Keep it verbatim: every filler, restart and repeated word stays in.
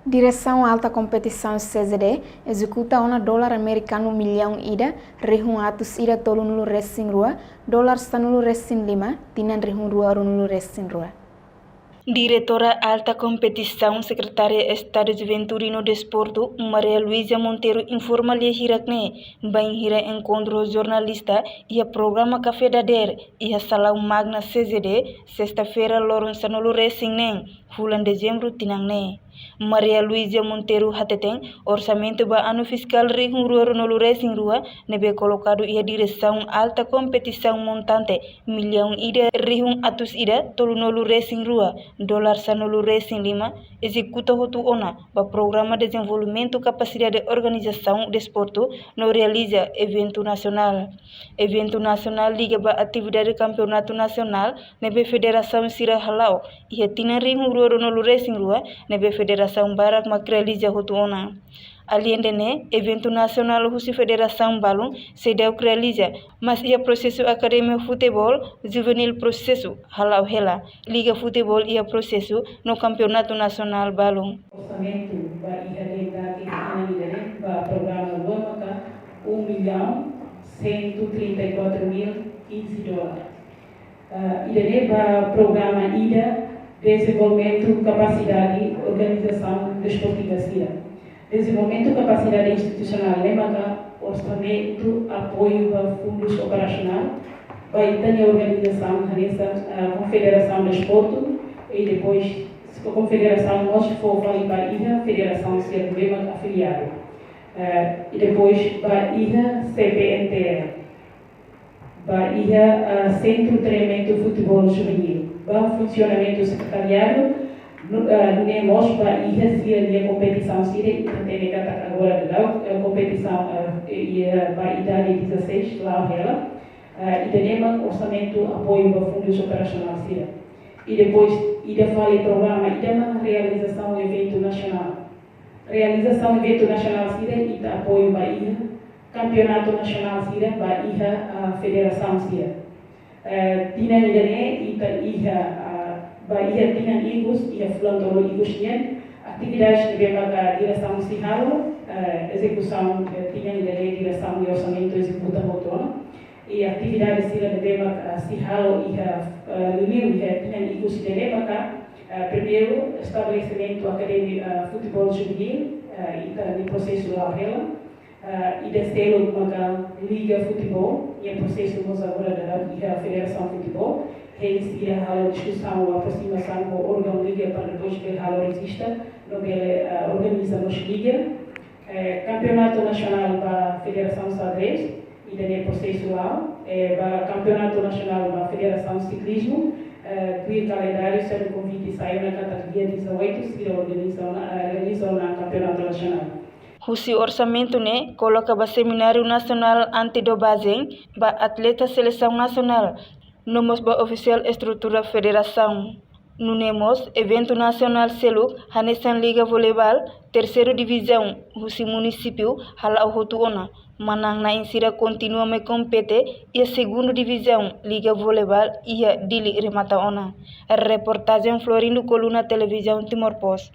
Diresaun Alta Kompetisaun, C Z D, ezekuta ona dolar amerikanu millaun ida, rihun atus ida tolunulu resin rua, dolar sanulu resin lima, tinan rihun rua ruanulu resin rua. Diretora Alta Kompetisaun, Sekretária Estadu Juventude no Desportu, Maria Luísa Monteiro, informa lia hirak ne'e, bainhira enkontru ho jornalista iha programa Café da Der, iha Salaun Magna C Z D, sesta-feira loron sanulu resin neen, fulan Dezembru tinan ne'e. Maria Luísa Monteiro hateten, orsamentu ba anu fiskál rihun rua ruanulu resin rua, ne'ebé kolokadu iha Diresaun Alta Kompetisaun montante millaun ida rihun atus ida tolunulu resin rua, dolar sanulu resin lima, ezekuta hotu ona ba programa dezenvolvimentu kapasidade organizasaun desportu no realiza eventu nasionál. Eventu nasionál liga ba atividade kampeonatu nasionál ne'ebé federasaun sira hala'o iha tinan rihun rua ruanulu resin rua, ne'ebé federasaun barak mak realiza hotu ona. Aleinde ne'e, eventu nasionál husi federasaun balun seidauk realiza, mas iha prosesu akademia futeból juvenil prosesu hala'o hela, liga futeból iha prosesu no kampeonatu nasionál balun. Orsamentu ba iha realidade tinan ida-ne'e ba programa rua maka um milhão cento e trinta e quatro mil quinze dólares. Ah, ida-ne'e ba programa ida dezenvolvimentu kapasidade organizasaun desportiva sira. Dezenvolvimentu kapasidade institusionál ne'e maka orsamentu apoiu ba fundus operasionál ba ita-nia organizasaun hanesan, ah, Konfederasaun Desportu i depois Konfederasaun mós fó fali ba iha federasaun sira ne'ebé mak afiliadu. Eh, i depois ba iha C P N T L. Ba iha, ah, Sentru Treinamentu Futeból Juvenil. Ba funsionamentu sekretariadu, nu-, ah, nune'e mós ba iha sira-nia kompetisaun sira, ita hatene katak agora daudaun, eh, kompetisaun, ah, iha ba idade dezasseis la'o hela. Ah, ida-ne'e mak orsamentu apoiu ba fundus operasionál sira. I depois, ida fali programa, ida mak realizasaun eventu nasionál. Realizasaun eventu nasionál sira ita apoiu ba iha kampeonatu nasionál sira ba iha, ah, federasaun sira. Eh, tinan ida-ne'e ita iha, ah, ba iha tinan ikus, iha fulan tolu ikus nian, atividade ne'ebé maka diresaun sei halo, eh, ezekusaun, eh, tinan ida-ne'e diresaun nia orsamentu ezekuta hotu ona. I atividade sira ne'ebé maka, ah, sei halo iha, ah, liuliu iha tinan ikus ida-ne'e maka, ah, primeiru, estabelesimentu akademia, ah, futeból juvenil, ah, ita-nia prosesu la'o hela. Ah, ida seluk maka liga futeból, nia prosesu mós agora daudaun iha federasaun futeból. Hein sira halo diskusaun, aprosimasaun ho órgaun liga para depois bele halo rejista, no bele, ah, organiza mós liga. Eh, kampeonatu nasionál ba federasaun xadrez, ida-ne'e prosesu la'o, eh, ba kampeonatu nasionál ba federasaun siklizmu, eh, tuir kalendáriu, se konvite sai ona katak dia dezoito, sira organiza ona, eh, realiza ona kampeonatu nasionál. Husi orsamentu ne'e, koloka ba Semináriu Nasionál Antidopagem, ba atleta selesaun nasionál, no mós ba ofisiál estrutura federasaun. Nune'e mós, eventu nasionál seluk, hanesan Liga Voleibol, terseiru divizaun, husi munisípiu, hala'o hotu ona. Manán-na'in sira kontinua mai kompete, iha segundu divizaun, Liga Voleibol, iha Dili remata ona. Reportajen Florindo Coluna, Televizaun Timor Post.